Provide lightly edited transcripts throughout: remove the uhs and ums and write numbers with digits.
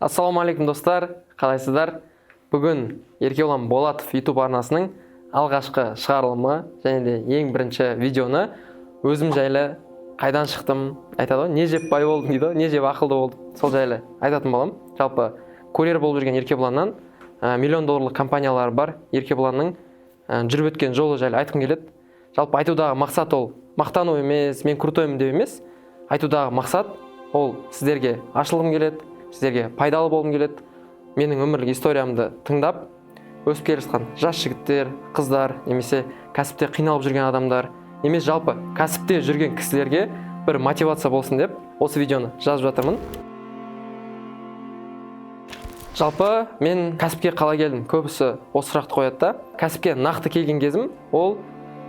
Ассалаумағалейкум, достар! Қалайсыздар? Бүгін Еркебұлан Болатов YouTube арнасының алғашқы шығарылымы және де ең бірінші видеоны өзім жайлы, қайдан шықтым айтады ғой, не жеп бай болдым дейді ғой, не жеп ақылды болдым, сол жайлы айтатын боламын. Жалпы, курьер болып жүрген Еркебұланнан миллион долларлық компаниялары бар Еркебұланның жүріп өткен жолы жайлы айтқым келеді. Жалпы, айтудағы мақсат ол мақтану емес, мен крутоймын деп емес. Айтудағы мақсат ол сіздерге ашылғым келеді, сіздерге пайдалы болғым келеді. Менің өмірлік историямды тыңдап өсіп келе жатқан жас жігіттер, қыздар немесе кәсіпте қиналып жүрген адамдар немесе жалпы кәсіпте жүрген кісілерге бір мотивация болсын деп осы видеоны жазып жатырмын. Жалпы, мен кәсіпке қалай келдім? Көбісі осы сұрақты қояды да. Кәсіпке нақты келген кезім ол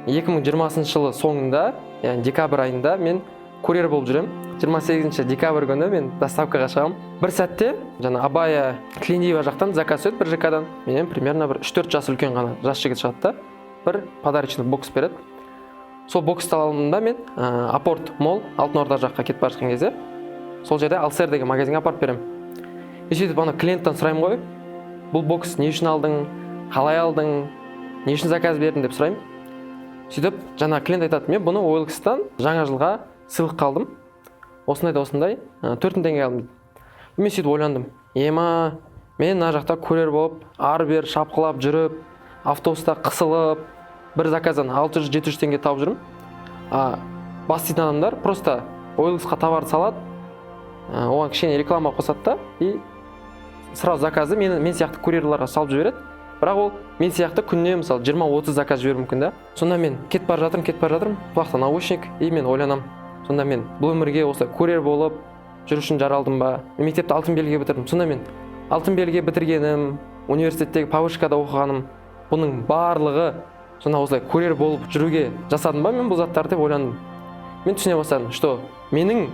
2020 жылы соңында, яғни декабрь айында мен курьер болып жүремін. 28 декабрь күні мен доставкаға шығамын. Бір сәтте жаңа Абая, Тілендиева жақтан заказ түседі бір ЖК-дан. Менен примерно бір 3-4 жас үлкен ғана жас жігіт шығады да, бір подарочный бокс береді. Сол боксты аламын да, мен Апорт Молл, Алтын Орда жаққа кетіп бара жатқан кезде сол жерде Алсер деген магазинге апарып беремін. И сөйтіп ана клиенттен сұраймын ғой: «Бұл бокс не үшін алдың, қалай алдың, не үшін заказ бердің?» – деп сұраймын. Сөйтіп жаңа клиент айтады: «Мен бұны OLX-тан жаңа жылға сыйлыққа алдым, осындай да осындай, 4000 теңгеге алдым», – дейді. Мен сөйтіп ойландым: ема, мен мына жақта курьер болып ары бері шапқылап жүріп, автобуста қысылып, бір заказдан 600-700 теңге тауып жүрмін, а бас істейтін адамдар просто OLX-қа товарды салады, оған кішкене реклама қосады да, и сразу заказды мен сияқты курьерларға салып жібереді. Бірақ ол мен сияқты күніне, мысалы, 20-30 заказ жіберуі мүмкін да. Сонда мен кетіп бара жатырмын, кетіп бара жатырмын, құлақта наушник, и мен ойланамын: сонда мен бұл өмірге осылай курьер болып жүру үшін жаралдым ба? Мен мектепті алтын белгіге бітірдім. Сонда мен алтын белгіге бітіргенім, университеттегі повышкада оқығаным, бұның барлығы сонда осылай курьер болып жүруге жасадым ба мен бұл заттарды деп ойландым. Мен түсіне бастадым, что менің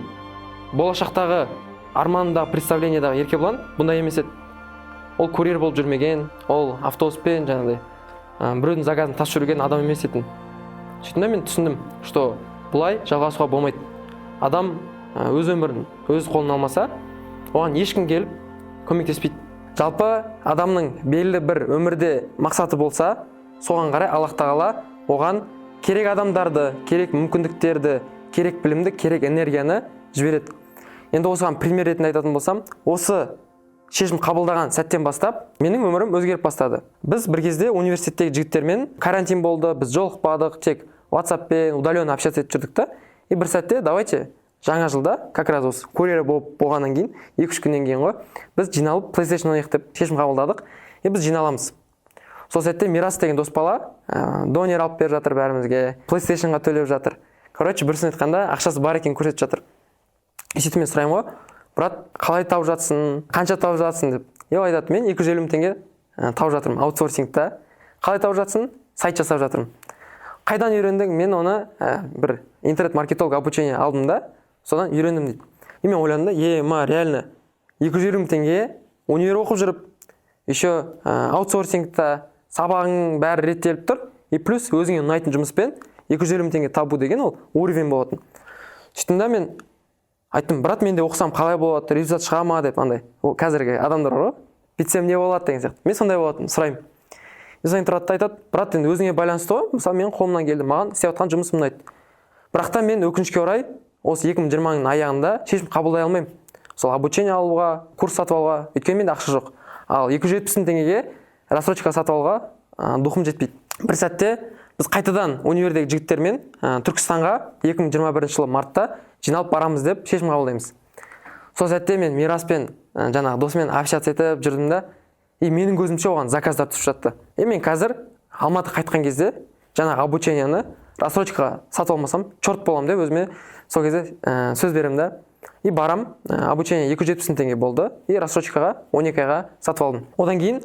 болашақтағы арманымдағы, представлениедағы Еркебұлан бұндай емес еді. Ол курьер болып жүрмеген, ол автобуспен жаңағыдай біреудің заказын тасып жүрген адам емес етін. Сөйттім да, мен түсіндім, что бұлай жалғасуға болмайды. Адам өз өмірін өз қолына алмаса, оған ешкім келіп көмектеспейді. Жалпы, адамның белгілі бір өмірде мақсаты болса, соған қарай Аллах тағала оған керек адамдарды, керек мүмкіндіктерді, керек білімді, керек энергияны жібереді. Енді осыған пример ретінде айтатын болсам, осы шешім қабылдаған сәттен бастап менің өмірім өзгеріп бастады. Біз бір кезде университеттегі жігіттермен, карантин болды, біз жолықпадық, тек WhatsAppпен удаленно общаться етіп жүрдік та. И бір сәтте: «Давайте жаңа жылда, как раз осы курьер болып болғаннан кейін 2-3 күннен кейін ғой, біз жиналып PlayStation ойнайық», – деп шешім қабылдадық. И біз жиналамыз. Сол сәтте Мирас деген дос бала донер алып беріп жатыр бәрімізге, PlayStationға төлеп жатыр. Короче, бір сөзбен айтқанда, ақшасы бар екенін көрсетіп жатыр. И сөйтіп мен сұраймын ғой: «Брат, қалай тауып жатсың, қанша тауып жатсың?» – деп. И ол айтады: «Мен 250 000 теңге тауып жатырмын аутсорсингта». «Қалай тауып жатсың?» «Сайт жасап жатырмын». «Қайдан үйрендің?» «Мен оны бір интернет маркетолог обучение алдым да, содан үйрендім», – дейді. И мен ойландым да: ема, реально 250 000 теңге универ оқып жүріп, еще аутсорсингта сабағың бәрі реттеліп тұр, и плюс өзіңе ұнайтын жұмыспен 250 000 теңге табу деген ол уровень болатын. Сөйттім да, мен айттым: «Брат, мен де оқысам қалай болады, результат шыға ма?» – деп. Андай ол қазіргі адамдар бар ғой, бүйтсем не болады деген сияқты, мен сондай болатын, сұраймын. И содан тұрады да айтады: «Брат, енді өзіңе байланысты ғой. Мысалы, менің қолымнан келді, маған істеп жатқан жұмысым ұнайды. Бірақ та мен, өкінішке орай, осы 2020-ның аяғында шешім қабылдай алмаймын сол обучение алуға, курс сатып алуға, өйткені менде ақша жоқ. Ал 270 000 теңгеге рассрочка сатып алуға духым жетпейді». Бір сәтте біз қайтадан универдегі жігіттермен Түркістанға 2021 жылы мартта жиналып барамыз деп шешім қабылдаймыз. Сол сәтте мен Мираспен, жаңағы досыммен общаться етіп жүрдім да, и менің көзімше оған заказдар түсіп жатты. И мен қазір Алматы қайтқан кезде жаңағы обучениені рассрочкаға сатып алмасам, черт боламын деп өзіме сол кезде сөз беремін да. И барам, обучение 270 000 теңге болды, и рассрочкаға 12 айға сатып алдым. Одан кейін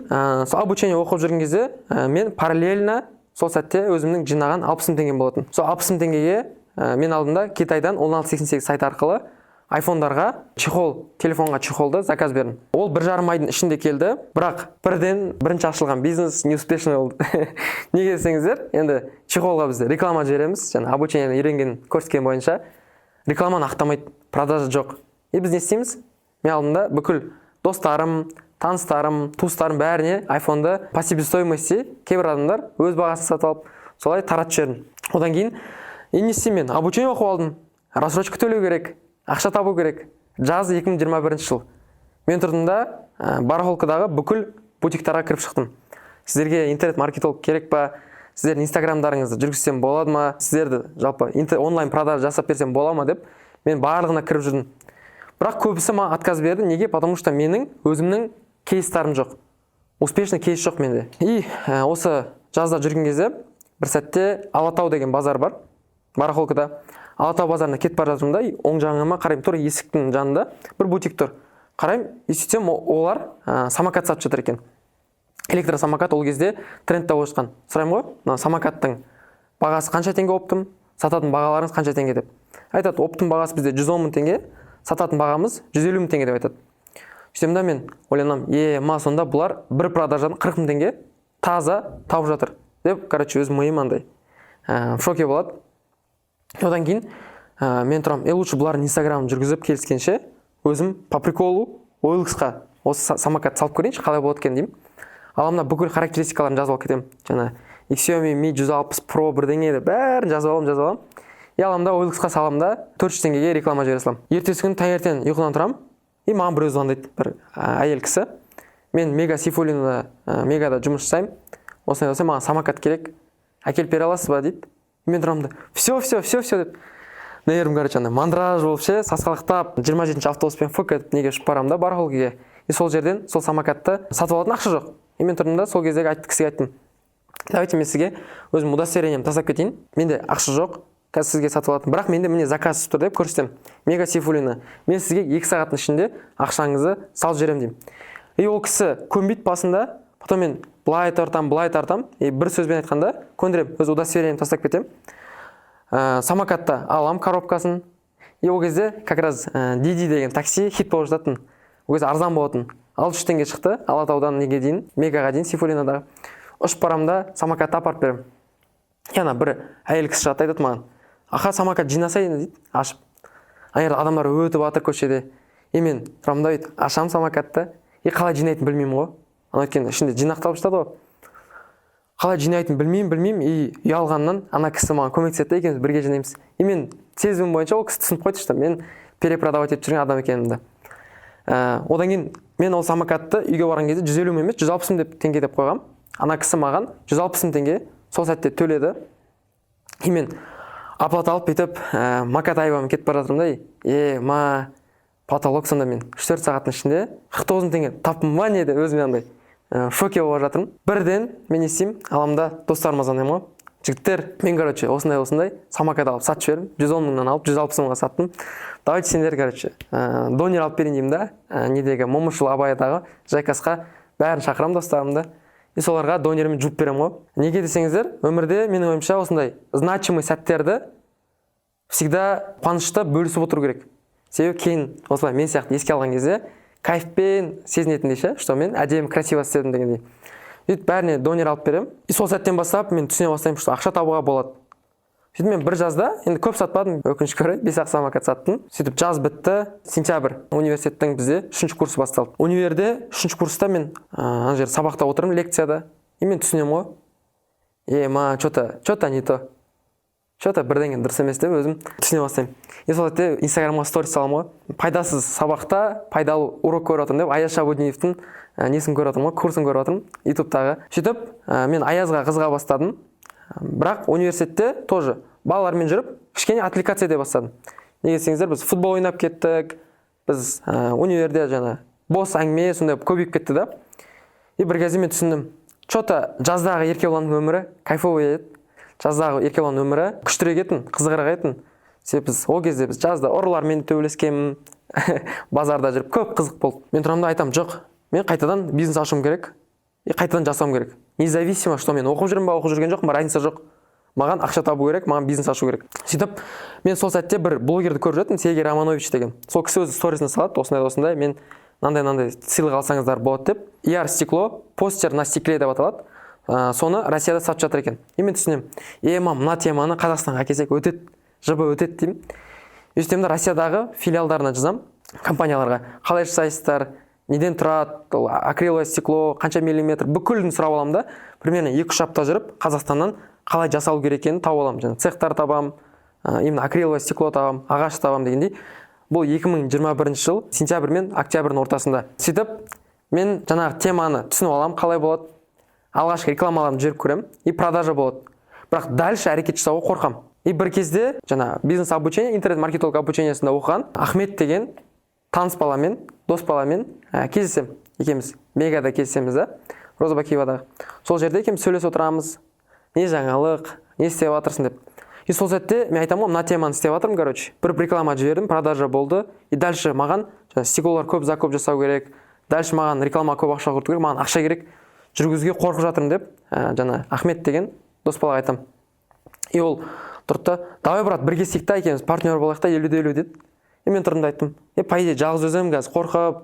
сол обучение оқып жүрген кезде мен параллельно сол сәтте өзімнің жинаған 60 000 теңгем болатын. Сол 60 000 теңгеге мен алдым да, Китайдан 1688 сайт арқылы айфондарға чехол, телефонға чехолды заказ бердім. Ол 1,5 айдың ішінде келді. Бірақ бірден бірінші ашылған бизнес неуспешный болды. Неге десеңіздер, енді чехолға біз реклама жібереміз, жаңа обучениені үйренген, көрсеткен бойынша рекламаны ақтамайды, продажа жоқ. И біз не істейміз? Мен алдым да, бүкіл Достарым, таныстарым, туыстарым, бәріне айфонды по себестоимости, кейбір адамдар өз бағасын сатып алып, солай таратып жібердім. Одан кейін енді не істеймін? Мен обучение оқып алдым, рассрочка төлеу керек, ақша табу керек. Жаз, 2021 жыл. Мен тұрдым да, барахолкадағы бүкіл бутиктарға кіріп шықтым. «Сіздерге интернет маркетолог керек па? Сіздердің инстаграмдарыңызды жүргізсем болады ма? Сіздерді жалпы онлайн продажа жасап берсем бола ма?» – деп мен барлығына кіріп жүрдім. Бірақ көбісі маған отказ берді. Неге? Потому что менің өзімнің кейстарым жоқ, успешный кейс жоқ менде. И осы жазда жүрген кезде бір сәтте Алатау деген базар бар барахолкада. Алатау базарына кетіп бара жатырмын да, и оң жағыма қараймын, тура есіктің жанында бір бутик тұр. Қараймын и сөйтсем, олар самокат сатып жатыр екен, электросамокат. Ол кезде трендте болып жатқан. Сұраймын ғой: «Мына самокаттың бағасы қанша теңге, оптом сататын бағаларыңыз қанша теңге?» – деп. Айтады: «Оптом бағасы бізде 110 мың теңге, сататын бағамыз 150 мың теңге», – деп айтады. Сөйтемін да, мен ойланамын: «Е ма, сонда бұлар бір продажадан 40 мың теңге таза тауып жатыр», – деп. Короче, өз миым андай в шоке болады. Одан кейін мен тұрамын: «Е, лучше бұлардың инстаграмын жүргізіп келіскенше, өзім по приколу OLX-қа осы самокат салып көрейінші, қалай болады екен», – деймін. Аламын да, бүкіл характеристикаларын жазып алып кетемін. Жаңа Xiaomi Mi 160 Pro бірдеңе деп бәрін жазып аламын, жазып аламын. И аламын да, OLX-қа саламын да, 400 теңгеге реклама жібере саламын. Ертесі күні таңертең ұйқыдан тұрамын, и маған біреу звондайды, бір әйел кісі: «Мен Мега Сейфуллинада, Мегада жұмыс жасаймын, осындай осындай, маған самокат керек, әкеліп бере аласыз ба?» – дейді. Мен тұрамын да: «Все, все, все, все», – деп. Нервім, короче, андай мандраж болып ше, сасқалақтап, 27-ші автобуспен фк етіп неге ұшып барамын да барахолкаге. И сол жерден сол самокатты сатып алатын ақша жоқ. И мен тұрдым да, сол кездегі кісіге айттым: «Давайте мен сізге өзім удостоверениемді тастап кетейін, менде ақша жоқ қазір сізге сатып алатын, бірақ менде, міне, заказ түсіп тұр», – деп көрсетемін, Мега Сейфуллина. «Мен сізге 2 сағаттың ішінде ақшаңызды салып жіберемін», – деймін. И ол кісі көнбейді басында. Потом мен былай тартамын, былай тартамын, и бір сөзбен айтқанда, көндіремін, өз удостоверениемді тастап кетемін. Самокатты аламын, коробкасын. И ол кезде как раз Диди деген такси хит болып жататын. Ол кезде арзан болатын, 600 теңге шықты Алатаудан неге дейін, Мегаға дейін, Сейфуллинадағы. Ұшып барамын да, самокатты апарып беремін. И ана бір әйел кісі шығады да, айтады маған: «Аха, самокат жинаса енді», – дейді ашып. Ана жерде адамдар өтіп жатыр көшеде. И мен тұрамын да, бүйтіп ашамын самокатты, и қалай жинайтынын білмеймін ғой ана, өйткені ішінде жинақталып жатады ғой. Қалай жинайтынын білмеймін, білмеймін. И ұялғаннан ана кісі маған көмектеседі да, екеуміз бірге жинаймыз. И мен сезімім бойынша ол кісі түсініп қойды, что мен перепродавать етіп жүрген адам екенімді. Одан кейін мен ол самокатты үйге барған кезде 150 мың емес, 160 мың деп теңге деп қойғанмын. Ана кісі маған 160 мың теңге сол сәтте төледі. И мен оплата алып, бүйтіп Макатаевамен кетіп бара жатырмын да: «Е ма, потолок, сонда мен 3-4 сағаттың ішінде 49 мың теңге таптым ба, не?» – деп өзіме андай в шоке болып жатырмын. Бірден мен не істеймін? Аламын да, достарыма звондаймын ғой: «Жігіттер, мен, короче, осындай осындай самокат алып сатып жібердім, 110 мыңнан алып, 160 мыңға саттым. Давайте сендер, короче, донер алып берейін», – деймін да, недегі Момышұлы, Абайдағы Жайкасқа бәрін шақырамын достарымды. И соларға донермен жуып беремін ғой. Неге десеңіздер, өмірде, менің ойымша, осындай значимый сәттерді всегда қуанышты бөлісіп отыру керек. Себебі кейін осылай мен сияқты еске алған кезде кайфпен сезінетіндей ше, что мен әдемі, красиво істедім дегендей. Сөйтіп бәріне донер алып беремін. И сол сәттен бастап мен түсіне бастаймын, что ақша табуға болады. Сөйтіп мен бір жазда енді көп сатпадым, өкінішке орай, бес ақ самокат саттым. Сөйтіп жаз бітті, сентябрь, университеттің бізде үшінші курсы басталды. Универде үшінші курста мен ана жерде сабақта отырмын, лекцияда. И мен түсінемін ғой: е ма, че то не то, че то бірдеңе дұрыс емес деп өзім түсіне бастаймын. И сол сәтте инстаграмға сторис саламын ғой: «Пайдасыз сабақта пайдалы урок көріп жатырмын», – деп. Аяз Шабутдиновтың несін көріп жатырмын ғой, курсын көріп жатырмын ютубтағы. Сөйтіп мен Аязға қызыға бастадым. Бірақ университетте тоже балалармен жүріп, кішкене отвлекаться ете бастадым. Неге десеңіздер, біз футбол ойнап кеттік, біз универде жаңа бос әңгіме сондай көбейіп кетті да. И бір кезде мен түсіндім: че то жаздағы Еркебұланның өмірі кайфовый еді, жаздағы Еркебұланның өмірі күштірек етін, қызығырақ етін. Себебі біз ол кезде, біз жазда ұрылармен төбелескенмін, базарда жүріп көп қызық болды. Мен тұрамын да, айтамын: «Жоқ, мен қайтадан бизнес ашуым керек и қайтадан жасауым керек. Независимо, что мен оқып жүрмін ба, оқып жүрген жоқпын ба, разница жоқ, маған ақша табу керек, маған бизнес ашу керек». Сөйтіп мен сол сәтте бір блогерді көріп жаттым, Сергей Романович деген. Сол кісі өзі сторисіне салады: «Осындай осындай, мен мынандай мынандай сыйлық алсаңыздар болады», – деп. «Яр стекло», постер на стекле деп аталады. Соны Россияда сатып жатыр екен. И мен түсінемін: «Е мам, мына теманы Қазақстанға әкелсек, өтеді, жб өтеді», – деймін. И сөйтемін да, Россиядағы филиалдарына жазамын, компанияларға: «Қалай жасайсыздар?» Неден тұрады ол, акриловое стекло қанша миллиметр, бүкілін сұрап аламын да, примерно 2-3 апта жүріп, Қазақстаннан қалай жасалу керек екенін тауып аламын. Жаңағы цехтар табамын, именно акриловое стекло табамын, ағаш табамын дегендей. Бұл 2021 жыл сентябрь мен октябрьдің ортасында. Сөйтіп мен жаңағы теманы түсініп аламын, қалай болады. Алғашқы рекламаларды жіберіп көремін, и продажа болады, бірақ дальше әрекет жасауға қорқамын. И бір кезде жаңа бизнес обучение, интернет маркетолог обучениесінде оқыған Ахмет деген таныс баламен, дос баламен кездесемін. Екеуміз Мегада кездесеміз да, Розыбакиевадағы. Сол жерде екеуміз сөйлесіп отырамыз: не жаңалық, не істеп жатырсың деп. И сол сәтте мен айтамын ғой, мына теманы істеп жатырмын. Короче, бір реклама жібердім, продажа болды, и дальше маған жаңа стеклолар көп закуп жасау керек, дальше маған реклама көп ақша құрту керек, маған ақша керек, жүргізуге қорқып жатырмын деп, жаңа Ахмет деген дос балаға айтамын. И ол тұрды да: «Давай, брат, бірге істейік та, екеуміз партнер болайық та, 50 де 50», — деді. И мен тұрдым да айттым: «Е, по идее, жалғыз өзім қазір қорқып,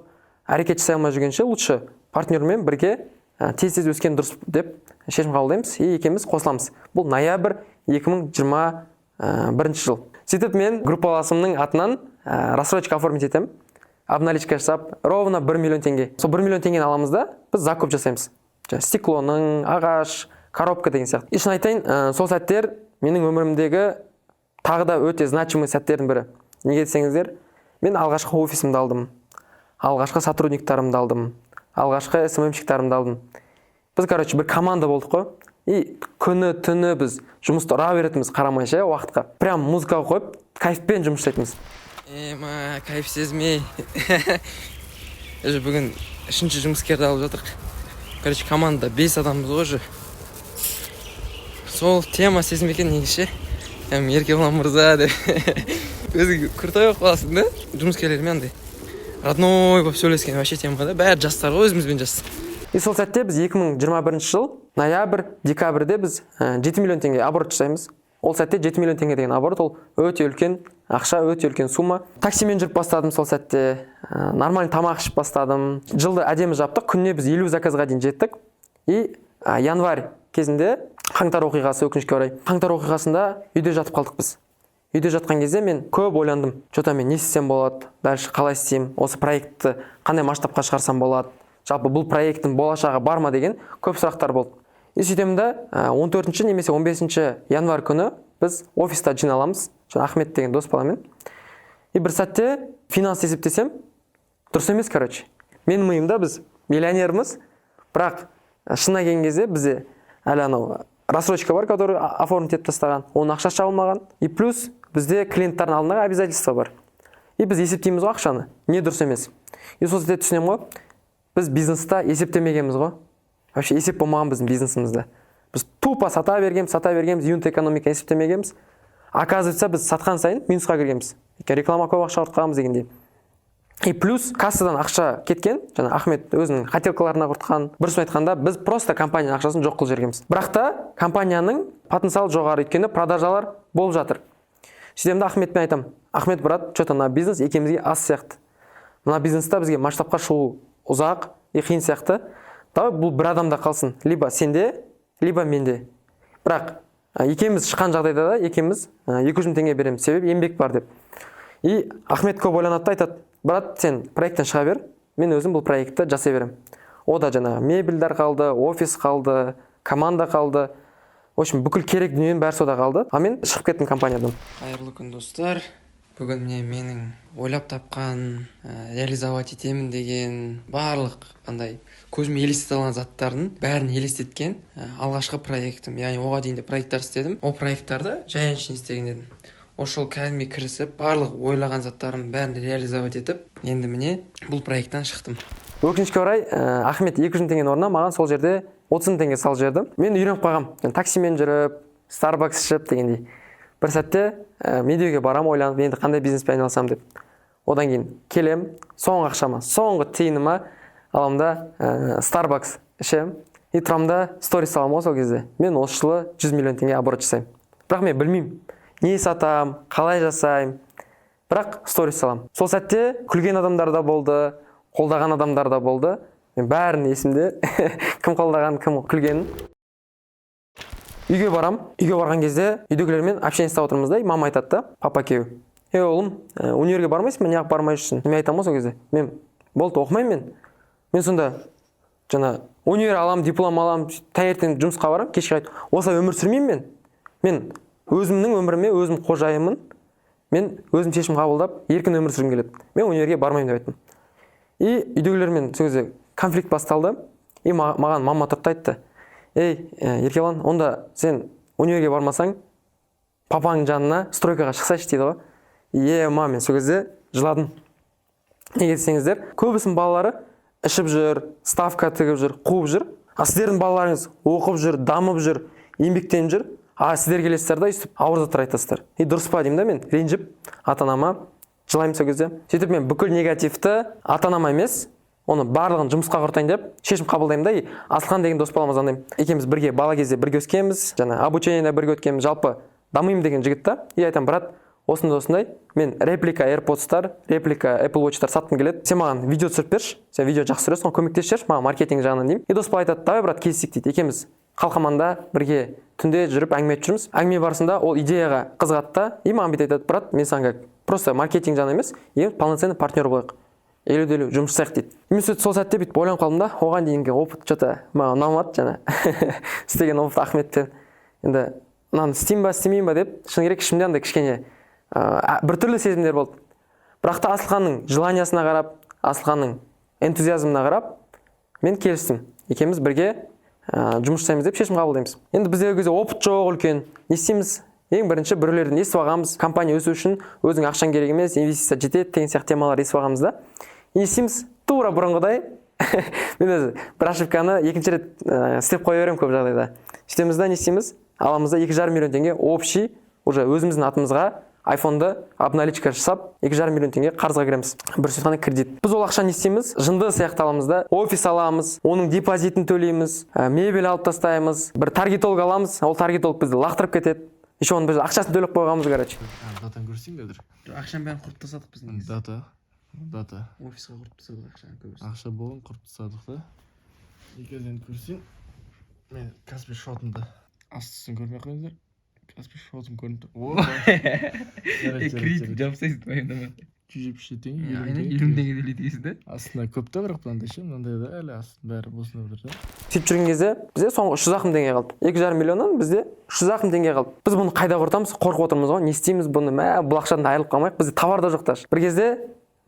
әрекет жасай алмай жүргенше, лучше партнермен бірге тез тез өскен дұрыс», — деп шешім қабылдаймыз и екеуміз қосыламыз. Бұл ноябрь 2021 жыл. Сөйтіп мен группаласымның атынан рассрочка оформить етемін, обналичка жасап, ровно 1 миллион теңге. Сол 1 миллион теңгені аламыз да, біз закуп жасаймыз, жаңағы стеклоның, ағаш, коробка деген сияқты. И шын айтайын, сол сәттер менің өмірімдегі тағы да өте значимый сәттердің бірі. Неге десеңіздер, мен алғашқы офисімді алдым, алғашқы сотрудниктарымды алдым, алғашқы СММщиктарымды алдым. Біз, короче, бір команда болдық қой. И күні түні біз жұмысты ұра беретінбіз, қарамай ше уақытқа, прям музыка қойып, кайфпен жұмыс жасайтынбыз. Ема, кайф сезмей. Уже бүгін үшінші жұмыскерді алып жатырық. Короче, командада бес адамбыз ғой уже. Сол тема сезім екен негізі ше. Кәдімгі Еркебұлан мырза деп өзің крутой болып қаласың да. Жұмыскерлермен андай родной болып сөйлескен вообще тема да, бәрі жастар ғой, өзімізбен жас. И сол сәтте біз 2021 жыл ноябрь, декабрьде біз 7 миллион теңге оборот жасаймыз. Ол сәтте 7 миллион теңге деген оборот — ол өте үлкен ақша, өте үлкен сумма. Таксимен жүріп бастадым сол сәтте, нормально тамақ ішіп бастадым. Жылды әдемі жаптық, күніне біз 50 заказға дейін жеттік. И январь кезінде қаңтар оқиғасы, өкінішке орай, қаңтар оқиғасында үйде жатып қалдық біз. Үйде жатқан кезде мен көп ойландым: че-то мен не істесем болады дальше, қалай істеймін, осы проектті қандай масштабқа шығарсам болады, жалпы бұл проекттің болашағы бар ма деген көп сұрақтар болды. И сөйтемін да, 14 немесе 15 январь күні біз офиста жиналамыз жаңа Ахмет деген дос баламен. И бір сәтте финанс есептесем, дұрыс емес. Короче, менің миымда біз миллионерміз, бірақ шынына келген кезде бізде әлі анау рассрочка бар, который оформить етіп тастаған, оның ақшасы жабылмаған, и плюс бізде клиенттардың алдындағы обязательство бар. И біз есептейміз ғой ақшаны, не дұрыс емес. И сол сәтте түсінемін ғой, біз бизнеста есептемегенбіз ғой, вообще есеп болмаған біздің бизнесімізде. Біз тупо сата бергенбіз, сата бергенбіз, юнит экономика есептемегенбіз. Оказывается, біз сатқан сайын минусқа кіргенбіз, өйткені реклама көп ақша құртқанбыз дегендей. И плюс кассадан ақша кеткен, жаңа Ахмет өзінің хотелкаларына құртқан. Бір сөзбен айтқанда, біз просто компанияның ақшасын жоқ қылып жібергенбіз. Бірақ та компанияның потенциалы жоғары, өйткені продажалар болып жатыр. Сөйтемін да, Ахметпен айтамын: «Ахмет, брат, че-то мына бизнес екеумізге аз сияқты, мына бизнеста бізге масштабқа шығу ұзақ и қиын сияқты. Давай, бұл бір адамда қалсын, либо сенде, либо менде. Бірақ екеуміз шыққан жағдайда да екеуміз 200 000 теңге береміз, себебі еңбек бар», — деп. И Ахмет көп ойланады да айтады: «Брат, сен проекттен шыға бер, мен өзім бұл проектті жасай беремін». О да жаңағы мебельдер қалды, офис қалды, команда қалды, в общем, бүкіл керек дүниенің бәрі сода қалды, а мен шығып кеттім компаниядан. Қайырлы күн, достар! Бүгін міне менің ойлап тапқан, реализовать етемін деген барлық андай көзіме елестете алған заттардың бәрін елестеткен алғашқы проектім. Яғни оған дейін де проекттар істедім, ол проекттарды жай әншейін істеген едім. Осы жолы кәдімгідей кірісіп, барлық ойлаған заттарымның бәрін реализовать етіп, енді міне бұл проекттен шықтым. Өкінішке орай, Ахмет 200 000 теңгенің орнына маған сол жерде 30 000 теңге салып жіберді. Мен үйреніп қалғанмын таксимен жүріп, Старбакс ішіп дегендей. Бір сәтте Медеуге барамын, ойланып, енді қандай бизнеспен айналысамын деп. Одан кейін келем, соңғы ақшама, соңғы тиыныма аламын да, Старбакс ішемін и тұрамын да, сторис саламын ғой. Сол кезде мен осы жылы 100 миллион теңге оборот жасаймын, бірақ мен білмеймін не сатамын, қалай жасаймын, бірақ сторис саламын. Сол сәтте күлген адамдар да болды, қолдаған адамдар да болды. Мен бәрін есімде, кім қолдаған, кім күлгенін. Үйге барам. Үйге барған кезде үйдегілермен общение ұстап отырмыз да, и мама айтады да, папа екеуі: «Ей, ұлым, универге бармайсың ба? Неғып бармай жүрсің?» Мен айтамын ғой сол кезде: «Мен болды, оқымаймын мен». Мен сонда жаңа универ аламын, диплом аламын, таңертең жұмысқа барамын, кешке қайтып осылай өмір сүрмеймін. Мен өзімнің өміріме өзім қожайынмын, мен өзім шешім қабылдап, еркін өмір сүргім келеді, мен универге бармаймын деп айттым. И үйдегілермен сол кезде конфликт басталды. И маған мама тұрды да айтты: «Ей, Еркебұлан, онда сен универге бармасаң, папаңның жанына стройкаға шықсайшы», — дейді ғой. Е ма, мен сол кезде жыладым. Неге десеңіздер, көбісінің балалары ішіп жүр, ставка тігіп жүр, қуып жүр, а сіздердің балаларыңыз оқып жүр, дамып жүр, еңбектеніп жүр, а сіздер келесіздер да, өйстіп ауыр заттар айтасыздар. И дұрыс па деймін да, мен ренжіп, ата анама жылаймын сол кезде. Сөйтіп мен бүкіл негативті ата анама емес, оны барлығын жұмысқа құртайын деп шешім қабылдаймын да. И Асылхан деген дос балама звондаймын. Екеуміз бірге бала кезде бірге өскенбіз, жаңа обучениеде бірге өткенбіз, жалпы дамимын деген жігіт та. И айтамын: «Брат, осындай, осындай, мен реплика AirPods'тар, реплика Apple Watch'тар сатқым келеді, сен маған видео түсіріп берші, сен видео жақсы түсіресің ғой, көмектесіп жіберші маған маркетинг жағынан», — деймін. И дос бала айтады: «Давай, брат, кездесейік», — дейді. Екеуміз Қалқаманда бірге түнде жүріп, әңгіме айтып жүрміз. Әңгіме барысында ол идеяға қызығады да, и маған бүйтіп айтады: «Брат, мен саған как просто маркетинг жағынан емес, екеуміз полноценный партнер болайық, 50-50 жұмыс жасайық», — дейді. Мен сөйтіп сол сәтте бүйтіп ойланып қалдым да. Оған дейінгі опыт че то маған ұнамады, жаңа істеген опыт Ахметпен. Енді мынаны істеймін ба, істемеймін ба деп, шыны керек, ішімде андай кішкене біртүрлі сезімдер болды. Бірақ та Асылханның желаниясына қарап, Асылханның энтузиазмына қарап, мен келістім. Екеуміз бірге жұмыс жасаймыз деп шешім қабылдаймыз. Енді бізде ол кезде опыт жоқ үлкен, не істейміз? Ең бірінші біреулерден естіп алғанбыз: компания өсу үшін өзің ақшаң керек емес, инвестиция жетеді деген сияқты темалар естіп алғанбыз да. И не істейміз? Тура бұрынғыдай, мен өзі бір ошибканы екінші рет істеп қоя беремін көп жағдайда. Сөйтеміз да, не істейміз? Аламыз да, 2,5 миллион теңге общий уже өзіміздің атымызға айфонды обналичка жасап, 2,5 миллион теңге қарызға кіреміз, бір сөз айтқанда, кредит. Біз ол ақшаны не істейміз? Жынды сияқты аламыз да, офис аламыз, оның депозитін төлейміз, мебель алып тастаймыз, бір таргетолог аламыз, ол таргетолог бізді лақтырып кетеді, еще оның біз ақшасын төлеп қойғанбыз, короче. Датаны көрсетейін қазір. Ақшаның бәрін құртып тастадық біз негізі. Дата, дата. Офисқа құртып тастадық ақшаның көбісін. Ақша болған, құрып тастадық та. И қазір енді көрсетейін мен Каспи шотымды. Асты үстін көрмей ақ қойыңыздар, Каспи шотым көрініп тұр. О, жарайды, жарайды, жарайды. Жапсайсың, уайымдама. 177 теңге, 50 мың. Айына 50 мың теңге төлейді дейсің да. Астында көп та, бірақ мынандай ше, мынандай да, әлі астының бәрі босында тұр да. Сөйтіп жүрген кезде бізде соңғы 300 ақ мың теңге қалды. 2,5 миллионнан бізде 300 ақ мың теңге қалды. Біз бұны қайда құртамыз? Қорқып отырмыз ғой, не істейміз бұны? Мә, бұл ақшадан айырылып қалмайық, бізде товар да жоқ даже. Бір кезде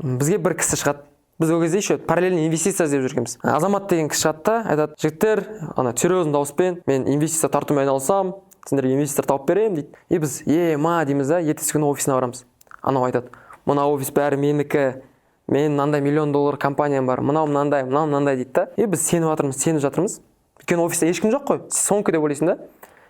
бізге бір кісі шығады. Біз ол кезде еще параллельно инвестиция іздеп жүргенбіз. Азамат деген кісі шығады да, айтады: «Жігіттер», ана серьезный дауыспен, «мен инвестиция тартумен айналысамын, сендерге инвестор тауып беремін», — дейді. И біз «е ма» дейміз да. Ертесі күні офисына барамыз. Анау айтады: «Мына офис бәрі менікі, мен мынандай миллион доллар компаниям бар, мынау мынандай, мынау мынандай», — дейді да. И біз сеніп жатырмыз, сеніп жатырмыз, өйткені офиста ешкім жоқ қой, сонікі деп ойлайсың да.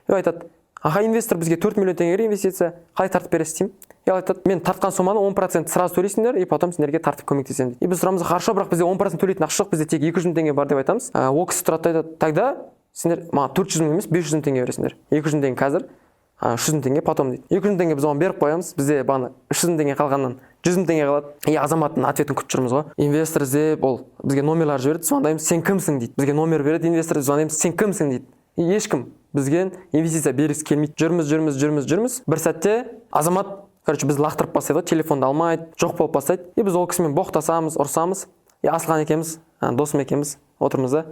И айтады: «Аха, инвестор бізге 4 миллион теңге керек инвестиция, қалай тартып бересіз?» — деймін. И ол айтады: «Мен тартқан соманы 10% сразу төлейсіңдер, и потом сендерге тартып көмектесемін», — дейді. И біз сұрамыз: «Хорошо, бірақ бізде 10% төлейтін ақша жоқ, бізде тек 200 мың теңге бар», — деп айтамыз. Ол кісі тұрады да айтады: «Тогда сендер маған 400 мың емес, 500 мың теңге бересіңдер, 200 мың теңге қазір, 300 мың теңге потом», — дейді. 200 мың теңге біз оған беріп қоямыз. Бізде бағана 300 мың теңге қалғаннан 100 мың теңге қалады. И Азаматтың ответін күтіп жүрміз ғой. Инвестор іздеп, ол бізге номерлар жібереді. Звондаймыз: «Сен кімсің?» — дейді. Бізге номер береді инвестор, звондаймыз: «Сен кімсің?» — дейді. И ешкім бізге инвестиция бергісі келмейді. Жүрміз, жүрміз, жүрміз, жүрміз. Бір сәтте Азамат, короче, бізді лақтырып бастайды ғой, телефонды алмайды, жоқ болып бастайды. И біз ол кісімен боқтасамыз, ұрсамыз. И Асылхан екеуміз, досым екеуміз отырмыз да: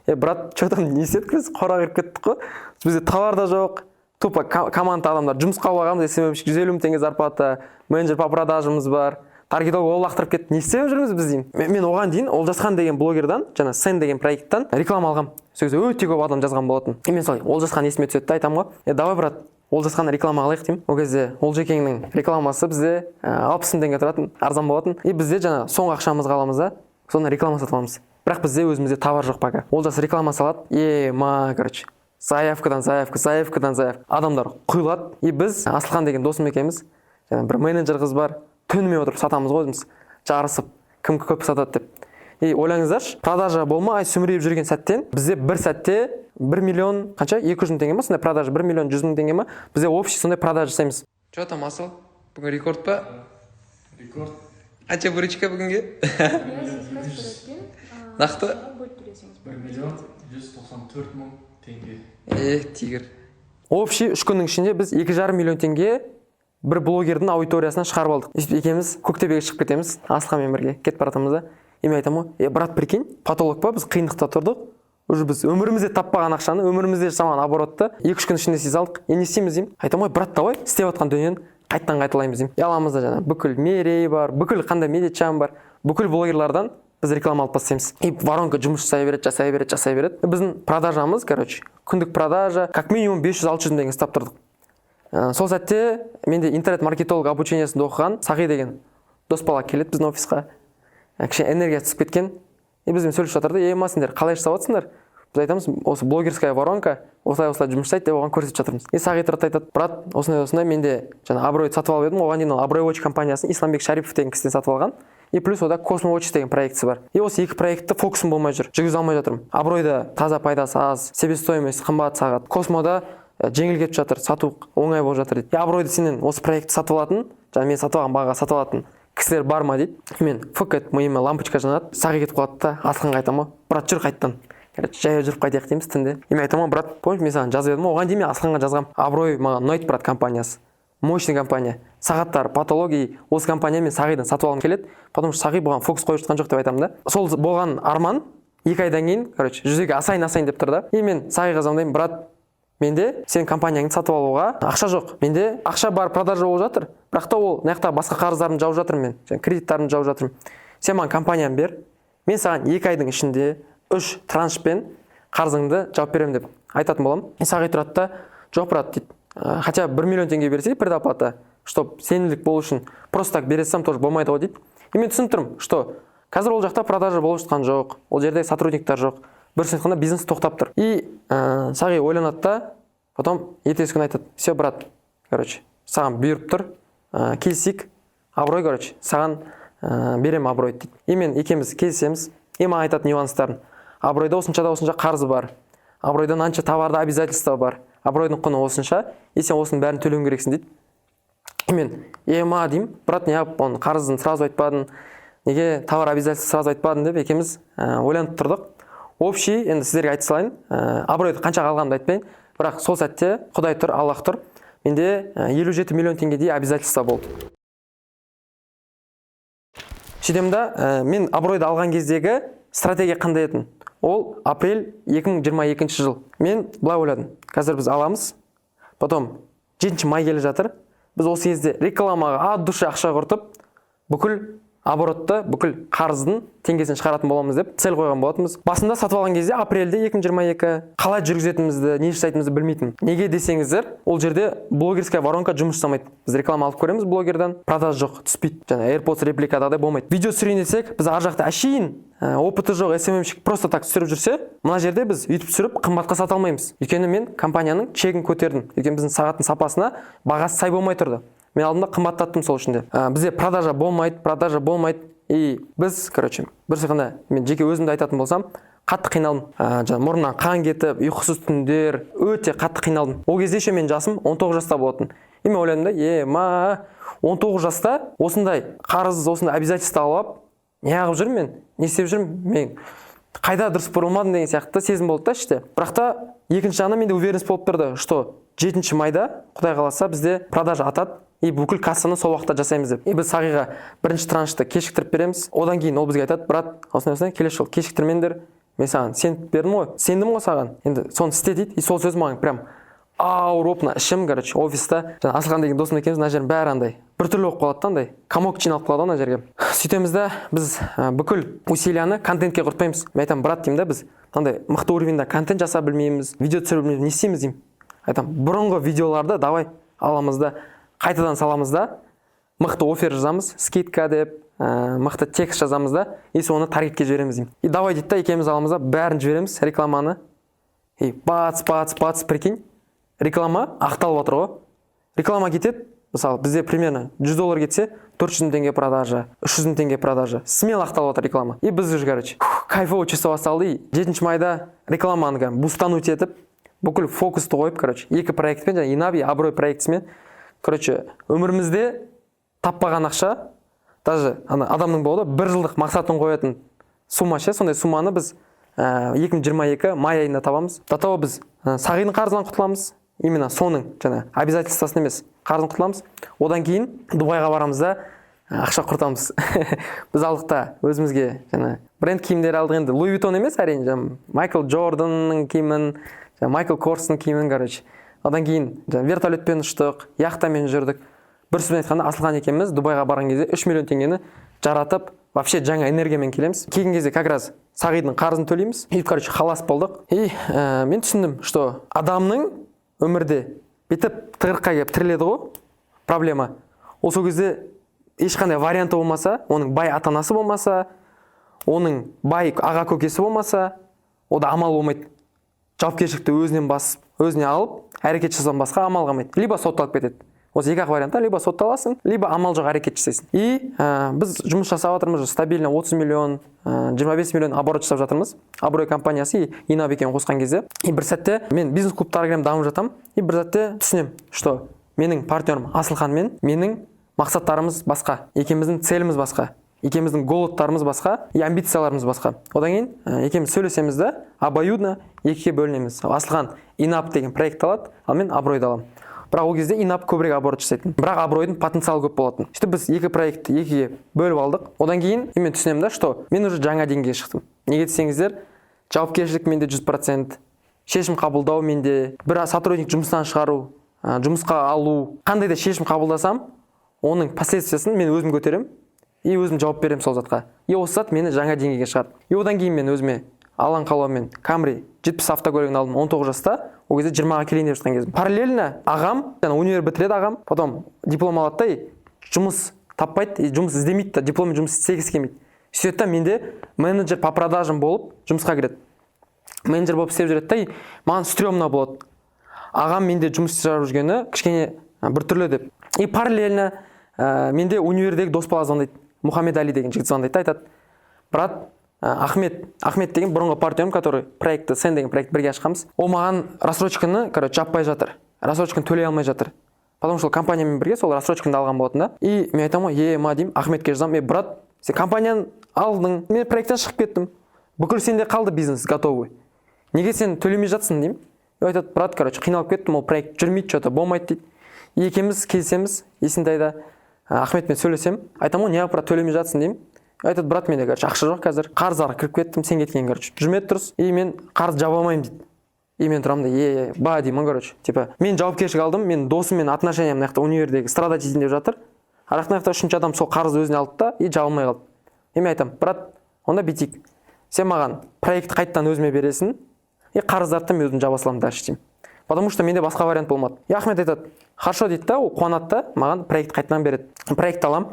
«Е, брат, че там, не істедік біз? Қораға кіріп кеттік қой, бізде товар да жоқ, тупо команда адамдар жұмысқа алып алғанбыз, СММщик 150 мың теңге зарплата, менеджер по продажамыз бар, таргетолог, ол лақтырып кетті, не істеп жүрміз біз?» — деймін. Мен оған дейін Олжасхан деген блогердан, жаңа Сен деген проекттан реклама алғанмын. Сол кезде өте көп адам жазған болатын. И мен солай Олжасхан есіме түседі да, айтамын ғой: «Е, давай, брат, Олжасханнан реклама алайық», — деймін. Ол кезде Олжекеңнің рекламасы бізде 60 мың теңге тұратын, арзан болатын. И бізде жаңа соңғы ақшамызға аламыз да, соны реклама сатып аламыз. Бірақ бізде өзімізде товар жоқ пока. Олжас реклама салады, е ма, короче, заявкадан заявка, заявкадан заявка, адамдар құйылады. И біз Асылхан деген досым екеуміз, жаңа бір менеджер қыз бар, түнімен отырып сатамыз ғой өзіміз жарысып, кім көп сатады деп. И ойлаңыздаршы, продажа болмай сүмірейіп жүрген сәттен бізде бір сәтте 1 миллион қанша, 200 мың теңге ма, сондай продажа, 1 миллион 100 мың теңге ма, бізде общий сондай продажа жасаймыз. Че там, Асыл, бүгін рекорд па? Рекорд. Қанша выручка бүгінге? Нақты? Бөліп төлесеңіз. 1 миллион 194 мың теңге. Е, тигр. Общий 3 күннің ішінде біз 2,5 миллион теңге бір блогердің аудиториясынан шығарып алдық. Сөйтіп екеуміз Көктөбеге шығып кетеміз, Асылханмен бірге кетіп бара жатырмыз да. И мен айтамын ғой: «Е, брат, прикинь, потолок па, біз қиындықта тұрдық, уже біз өмірімізде таппаған ақшаны, өмірімізде жасамаған оборотты 2-3 күн ішінде істей салдық, енді не істейміз?» – деймін. Айтамын ғой: «Брат, давай істеп жатқан дүниені қайтадан қайталаймыз», – деймін. И аламыз да, жаңағы бүкіл Мерей бар, бүкіл қандай Медетжан бар, бүкіл блогерлардан біз реклама алып тастаймыз. И воронка жұмыс жасай береді, жасай береді, жасай береді. И біздің продажамыз, короче, күндік продажа как минимум 500-600 мың теңге ұстап тұрдық. Сол сәтте менде интернет маркетолог обучениесінде оқыған Сағи деген дос бала келеді біздің офисқа. Кішкене энергия түсіп кеткен. И бізбен сөйлесіп жатыр да: «Е, ма, сендер қалай жасап жатсыңдар?» Біз айтамыз: «Осы блогерская воронка осылай осылай жұмыс жасайды», – деп оған көрсетіп жатырмыз. И Сағи тұрады да айтады: «Брат, осындай осындай, менде жаңа Абыройды сатып алып едім». Оған дейін ол Абырой Watch компаниясын Исламбек Шарипов деген кісіден сатып алған. И плюс ода Космо Watch деген проектісі бар. И осы екі проектті фокусым болмай жүр, жүргізе алмай жатырмын. Абыройда таза пайдасы аз, себестоимость қымбат сағат. Космода жеңіл кетіп жатыр, сату оңай болып жатыр дейді. И Абыройды сенен осы проектті сатып алатын, жаңа мен сатып алған бағаға сатып алатын кісілер бар ма дейді. Мен фк етіп, миыма лампочка жанады. Сағи кетіп қалады да, Асылханға айтамын ғой: «Брат, жүр, қайтадан, короче, жаяу жүріп қайтайық», – дейміз түнде. И мен айтамын ғой: «Брат, помнишь, мен саған жазып едім ғой?» Оған дейін мен Асылханға жазғанмын: «Абырой маған ұнайды, брат, компаниясы мощный компания, сағаттары потолок, и осы компания мен Сағидан сатып алғым келеді, потому что Сағи бұған фокус қойып жатқан жоқ», – деп айтамын да. Сол болған арман 2 айдан кейін, короче, жүзеге асайын, асайын деп тұр да. И мен Сағиға звондаймын: «Брат, менде сенің компанияңды сатып алуға ақша жоқ. Менде ақша бар, продажа болып жатыр, бірақ та ол мына жақта басқа қарыздарымды жауып жатырмын мен, жаңағы кредиттарымды жауып жатырмын. Сен маған компанияны бер, мен саған 2 айдың ішінде үш траншпен қарызыңды жауып беремін», – деп айтатын боламын. И Сағи тұрады да: «Жоқ, брат, – дейді. «Хотя бы 1 миллион теңге берсе предоплата, чтоб сенімділік болу үшін, просто так бере салсам, тоже болмайды ғой», – дейді. И мен түсініп тұрмын, что қазір ол жақта продажа болып жатқан жоқ, ол жерде сотрудниктар жоқ, бір сөзбен айтқанда, бизнес тоқтап тұр. И Сағи ойланады да, потом ертесі күні айтады: «Все, брат, короче, саған бұйырып тұр, келісейік, Абырой, короче, саған беремін Абыройды», – дейді. И мен екеуміз келісеміз. И маған айтады нюанстарын: Абыройда осынша да осынша қарызы бар, Абыройдан анша товарда обязательство бар, Абыройдың құны осынша, и сен осының бәрін төлеуің керексің дейді. И мен: «Ема, – деймін, – брат, неғып оның қарызын сразу айтпадың, неге товар обязательство сразу айтпадың?» – деп екеуміз ойланып тұрдық. Общий енді сіздерге айта салайын, Абыройды қаншаға алғанымды айтпайын, бірақ сол сәтте, Құдай тұр, Аллах тұр, менде 57 миллион теңгедей обязательство болды. Сөйтемін да, мен Абыройды алған кездегі стратегия қандай еді? Ол апрель 2022 жыл. Мен былай ойладым: қазір біз аламыз, потом 7 май келе жатыр, біз осы кезде рекламаға от души ақша құртып, бүкіл оборотты, бүкіл қарыздың теңгесін шығаратын боламыз деп цель қойған болатынбыз. Басында сатып алған кезде, апрельде 2022, қалай жүргізетінімізді, не жасайтынымызды білмейтінмін. Неге десеңіздер, ол жерде блогерская воронка жұмыс жасамайды. Біз реклама алып көреміз блогерден, продаж жоқ, түспейді, жаңа AirPods репликадағыдай болмайды. Видео түсірейін десек, біз ар жақта әшейін опыты жоқ СММщик просто так түсіріп жүрсе, мына жерде біз өйтіп түсіріп қымбатқа сата алмаймыз. Өйткені мен компанияның чегін көтердім, өйткені біздің сағаттың сапасына бағасы сай болмай тұрды. Мен алдында қымбаттаттым сол үшін де. Бізде продажа болмайды, продажа болмайды. И біз, короче, бір айтқанда, мен жеке өзімді айтатын болсам, қатты қиналдым. Жаңағы мұрнымнан қан кетіп, ұйқысыз түндер, өте қатты қиналдым. Ол кезде еще менің жасым 19 жаста болатын. И мен ойладым да: «Е, ма, 19 жаста осындай қарыз, осындай обязательство алып алып, неғып жүрмін мен, не істеп жүрмін мен, қайда дұрыс бұрылмадым?» деген сияқты сезім болды да іште. Бірақ та екінші жағынан менде уверенность болып тұрды, что 7 майда, Құдай қаласа, бізде продажа атады и бүкіл кассаны сол уақытта жасаймыз деп. И біз Сағиға бірінші траншты кешіктіріп береміз. Одан кейін ол бізге айтады: «Брат, осындай осындай, келесі жолы кешіктірмеңдер, мен саған сеніп бердім ғой, сендім ғой саған, енді соны істе», – дейді. И сол сөз маған прям ауыр болып, мына ішім, короче, офиста жаңа Асылхан деген досым екеуміз, мына жердің бәрі андай біртүрлі болып қалады да, андай комок жиналып қалады ғой мына жерге. Сөйтеміз да, біз бүкіл усилияны контентке құртпаймыз. Мен айтамын: «Брат, – деймін да, – біз мынандай мықты уровеньда контент жасап білмейміз, видео түсіре білмейміз, не істейміз?» – деймін. Айтамын: «Бұрынғы видеоларды давай аламыз да, қайтадан саламыз да, мықты офер жазамыз, скидка деп, мықты текст жазамыз да, и соны таргетке жібереміз», – деймін. И «давай» дейді да, екеуміз аламыз да, бәрін жібереміз рекламаны. И бац, бац, бац, прикинь, реклама ақталып жатыр ғой. Реклама кетеді, мысалы, бізде примерно 100 доллар кетсе, 400 мың теңге продажа, 300 мың теңге продажа, смело ақталып жатыр реклама. И біз уже, короче, кайфово чувство басталды. И 7 майда рекламаны кәдімгі бустануть етіп, бүкіл фокусты қойып, короче, екі проектпен, жаңағы Инаби, Абырой проектісімен, короче, өмірімізде таппаған ақша, даже ана адамның болады ғой бір жылдық мақсатын қоятын сумма ше, сондай сумманы біз 2022 май айында табамыз. До того біз Сағидің қарызынан құтыламыз, именно соның жаңа обязательствосын емес, қарызын құтыламыз. Одан кейін Дубайға барамыз да. Ақша құртамыз. Біз алдық та, өзімізге жаңа бренд киімдер алдық. Енді Луи Виттон емес, әрине, жаңа Майкл Джорданның киімін, жаңа Майкл Корстың киімін, короче. Одан кейін жаңа вертолетпен ұштық, яхтамен жүрдік. Бір сөзбен айтқанда, Асылхан екеуміз Дубайға барған кезде 3 миллион теңгені жаратып, вообще жаңа энергиямен келеміз. Келген кезде как раз Сағидың қарызын төлейміз. И, короче, халас болдық. И мен түсіндім, что адамның өмірде бүйтіп тығырыққа келіп тіреледі ғой проблема. Ол сол кезде ешқандай варианты болмаса, оның бай ата анасы болмаса, оның бай аға көкесі болмаса, онда амал болмайды. Жауапкершілікті өзінен басып, өзіне алып, әрекет жасаудан басқа амал қалмайды. Либо сотталып кетеді. Осы екі ақ вариант та: либо сотталасың, либо амал жоқ, әрекет жасайсың. И біз жұмыс жасап жатырмыз уже стабильно 30 миллион, 25 миллион оборот жасап жатырмыз, Абырой компаниясы и Инап екеуін қосқан кезде. И бір сәтте мен бизнес клубтарға кіремін, дамып жатамын. И бір сәтте түсінемін, что менің партнерім Асылханмен менің мақсаттарымыз басқа, екеуміздің целіміз басқа, екеуміздің голодтарымыз басқа и амбицияларымыз басқа. Одан кейін екеуміз сөйлесеміз да, обоюдно екіге бөлінеміз. Асылхан Инап деген проект алады, ал мен Абыройды аламын. Бірақ ол кезде Инап көбірек оборот жасайтын, бірақ Абыройдың потенциалы көп болатын. Сөйтіп біз екі проектті екіге бөліп алдық. Одан кейін мен түсінемін да, что мен уже жаңа деңгейге шықтым. Неге десеңіздер, жауапкершілік менде 100%, шешім қабылдау менде, бір сотрудник жұмыстан шығару, жұмысқа алу, қандай да шешім қабылдасам, оның последствиясын мен өзім көтеремін и өзім жауап беремін сол затқа. И осы зат мені жаңа деңгейге шығарды. И одан кейін мен өзіме Алланың қалауымен Камри 70 автокөлігін алдым 19 жаста, ол кезде 20-ға келейін деп жатқан кезім. Параллельно ағам жаңа универ бітіреді, ағам потом диплом алады да и жұмыс таппайды, и жұмыс іздемейді да, дипломмен жұмыс істегісі келмейді. Сөйтеді да, менде менеджер по продажам болып жұмысқа кіреді. Менеджер болып істеп жүреді да, и маған стрёмно болады, ағам менде жұмыс жасап жүргені кішкене біртүрлі деп. И параллельно менде универдегі дос бала звондайды, Мұхаммед Али деген жігіт звондайды да, айтады: «Брат, Ахмет». Ахмет деген бұрынғы партнерім, который проектті, Сен деген проект бірге ашқанбыз. Ол маған рассрочканы, короче, жаппай жатыр, рассрочканы төлей алмай жатыр, потому что ол компаниямен бірге сол рассрочканы алған болатын да. И мен айтамын ғой: «Е, ма», — деймін. Ахметке жазамын: «Е, брат, сен компанияны алдың, мен проекттен шығып кеттім, бүкіл сенде қалды бизнес готовый, неге сен төлемей жатсың?» — деймін. И айтады: «Брат, короче, қиналып кеттім, ол проект жүрмейді, че то болмайды», — дейді. И екеуміз келісеміз Есентайда, Ахметпен сөйлесемін, айтамын ғой: «Неғып, брат, төлемей жатсың?» — деймін. Айтады: «Брат, менде, короче, ақша жоқ қазір, қарыздарға кіріп кеттім, сен кеткен, короче, жүрмеді дұрыс, и мен қарыз жаба алмаймын», — дейді. И мен тұрамын да: «Е, ба», — деймін. Короче, типа мен жауапкершілік алдым, мен досыммен отношениям мына жақта универдегі страдать етейін деп жатыр, а мына жақта үшінші адам сол қарызды өзіне алды да и жаба алмай қалды. И мен айтамын: «Брат, онда бүйтейік, сен маған проектті қайтадан өзіме бересің и қарыздарды да мен өзім жаба саламын дальше», — деймін, потому что менде басқа вариант болмады. И Ахмет айтады: «Хорошо», — дейді да. Ол қуанады да, маған проект қайтадан береді. Проект аламын.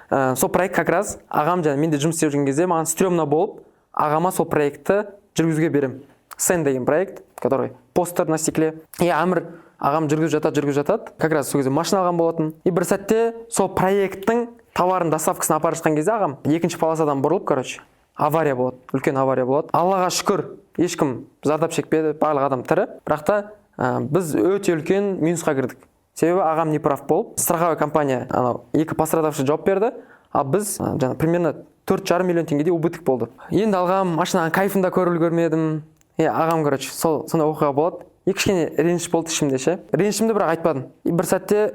Сол проект как раз ағам жаңа менде жұмыс істеп жүрген кезде маған стрёмно болып, ағама сол проектті жүргізуге беремін. Сен деген проект, который постер на стекле. И Әмір ағам жүргізіп жатады, жүргізіп жатады. Как раз сол кезде машина алған болатын. И бір сәтте сол проекттің товарын доставкасын апарып жатқан кезде ағам екінші полосадан бұрылып, короче, авария болады, үлкен авария болады. Аллаға шүкір, ешкім зардап шекпеді, барлық адам тірі. Бірақ та біз өте үлкен минусқа кірдік, себебі ағам неправ болып, страховой компания анау екі пострадавший жауап берді, ал біз жаңа примерно 4,5 миллион теңгедей убыток болды. Енді алған машинаның кайфын да көріп үлгермедім. И ағам, короче, сол сондай оқиға болады. И кішкене реніш болды ішімде ше, ренішімді бірақ айтпадым. И бір сәтте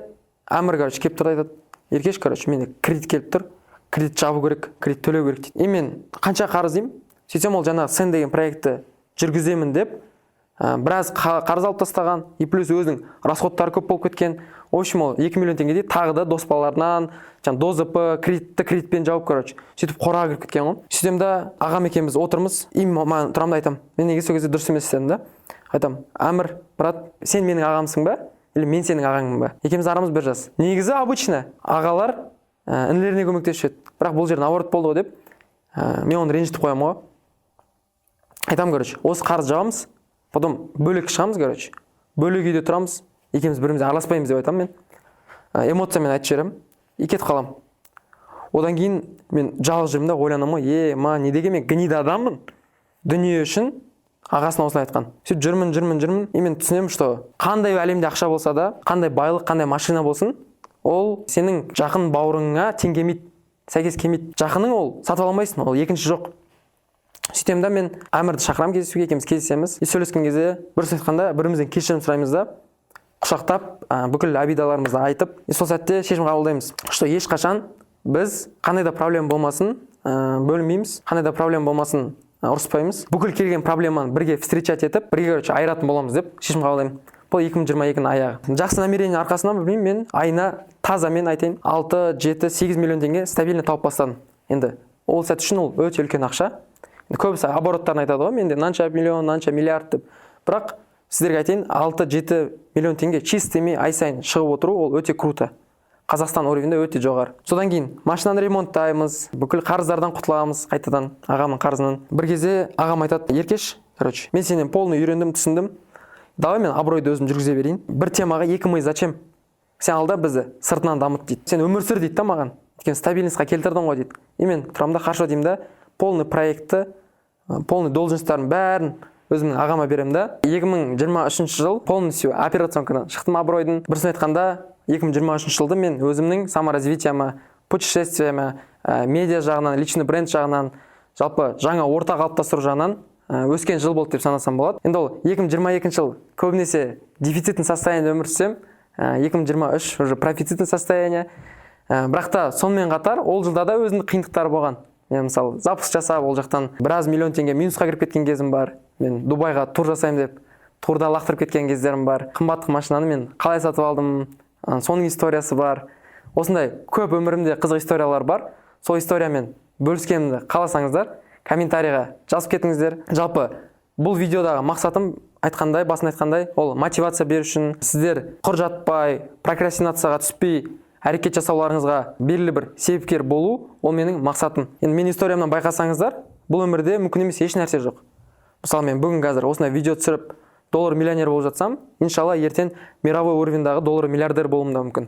Әмір, короче, келіп тұр да, айтады: «Еркеш, короче, менде кредит келіп тұр, кредит жабу керек, кредит төлеу керек», — дейді. И мен: «Қанша қарыз?» — деймін. Сөйтсем, ол жаңағы Сен деген проектті жүргіземін деп біраз қарыз алып тастаған, и плюс өзінің расходтары көп болып кеткен. В общем, ол 2 миллион теңгедей тағы да дос балаларынан жаңағы дозп кредитті кредитпен жауып, короче, сөйтіп қораға кіріп кеткен ғой. Сөйтемін да, ағам екеуміз отырмыз, и маған тұрамын да айтамын: мен неге сол кезде дұрыс емес істедім да? Айтамын: «Әмір, брат, сен менің ағамсың ба или мен сенің ағаңмын ба? Екеуміздің арамыз бір жас. Негізі, обычно ағалар інілеріне көмектесуші еді, бірақ бұл жерде наоборот болды ғой», — деп. Мен оны ренжітіп қоямын ғой. Айтамын: «Короче, осы қарыз жабамыз, потом бөлек шығамыз, короче, бөлек үйде тұрамыз, екеуміз бір бірімізге араласпаймыз», — деп айтамын. Мен эмоциямен айтып жіберемін и кетіп қаламын. Одан кейін мен жалғыз жүрмін да, ойланамын ғой: е ма, не деген мен гнида адаммын, дүние үшін ағасына осылай айтқан. Сөйтіп жүрмін, жүрмін, жүрмін. И мен түсінемін, что қандай әлемде ақша болса да, қандай байлық, қандай машина болсын, ол сенің жақын бауырыңа тең келмейді, сәйкес келмейді. Жақының ол сатып ала алмайсың, ол екінші жоқ. Сөйтемін да, мен Әмірді шақырамын кездесуге. Екеуміз кездесеміз. И сөйлескен кезде, бір сөз айтқанда, бір бірімізден кешірім сұраймыз да, құшақтап, бүкіл обидаларымызды айтып, и сол сәтте шешім қабылдаймыз, что ешқашан Біз қандай да проблема болмасын, бөлінбейміз, қандай да проблема болмасын, ұрыспаймыз, бүкіл келген проблеманы бірге встречать етіп, бірге, короче, айыратын боламыз деп шешім қабылдаймын. Бұл 2022-нің аяғы. Жақсы намерение арқасынан, білмеймін, мен айына таза, мен айтайын, 6, 7, 8 миллион теңге стабильно тауып бастадым. Енді ол сәт үшін ол өте үлкен ақша. Енді көбісі обороттарын айтады ғой, менде мынанша миллион, мынанша миллиард деп. Бірақ сіздерге айтайын, 6-7 миллион теңге чистыми ай сайын шығып отыру, ол өте круто, Қазақстан уровенінде өте жоғары. Содан кейін машинаны ремонттаймыз, бүкіл қарыздардан құтыламыз, қайтадан ағамның қарызынан. Бір кезде ағам айтады: «Еркеш, короче, мен сенен полный үйрендім, түсіндім, давай мен абыройды өзім жүргізе берейін. Бір темаға екі ми зачем? Сен алда бізді сыртынан дамыт», – дейді. «Сен өмір сүр», – дейді да маған, «өйткені стабильностьқа келтірдің ғой», – дейді. И мен тұрамын да, «Хорошо» деймін да, полный проектті, полный должностьтардың бәрін өзімнің ағама беремін да. 2023 жыл полностью операционкадан шықтым абыройдың. Бір сөзбен айтқанда, 2023 жылды мен өзімнің саморазвитияма, путешествияма, медиа жағынан, личный бренд жағынан, жалпы жаңа орта қалыптастыру жағынан өскен жыл болды деп санасам болады. Енді ол 2022 жыл көбінесе дефицитный состояниеде өмір сүрсем, 2023 уже профицитный состояние. Бірақ та сонымен қатар ол жылда да өзінің қиындықтары болған. Мен, мысалы, запуск жасап, ол жақтан біраз миллион теңге минусқа кіріп кеткен кезім бар. Мен Дубайға тур жасаймын деп, турда лақтырып кеткен кездерім бар. Қымбат машинаны мен қалай сатып алдым, соның историясы бар. Осындай көп өмірімде қызық историялар бар. Сол историямен бөліскенімді қаласаңыздар, комментарийға жазып кетіңіздер. Жалпы бұл видеодағы мақсатым, айтқандай, басын айтқандай, ол мотивация беру үшін, сіздер құр жатпай, прокрастинацияға түспей, әрекет жасауларыңызға белгілі бір себепкер болу, ол менің мақсатым. Енді менің историямнан байқасаңыздар, бұл өмірде мүмкін емес еш нәрсе жоқ. Мысалы, мен бүгін қазір осындай видео түсіріп, доллар миллионер болып жатсам, иншалла, ертең мировой уровеньдағы доллар миллиардер болуым да мүмкін.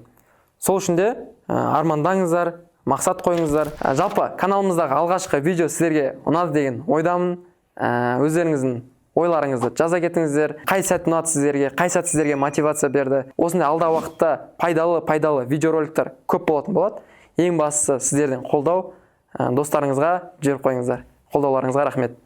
Сол үшін де армандаңыздар, мақсат қойыңыздар. Жалпы каналымыздағы алғашқы видео сіздерге ұнады деген ойдамын. Өздеріңіздің ойларыңызды жаза кетіңіздер, қай сәт ұнады сіздерге, қай сәт сіздерге мотивация берді. Осындай алдағы уақытта пайдалы пайдалы видеороликтер көп болатын болады. Ең бастысы сіздерден қолдау. Достарыңызға жіберіп қойыңыздар. Қолдауларыңызға рахмет.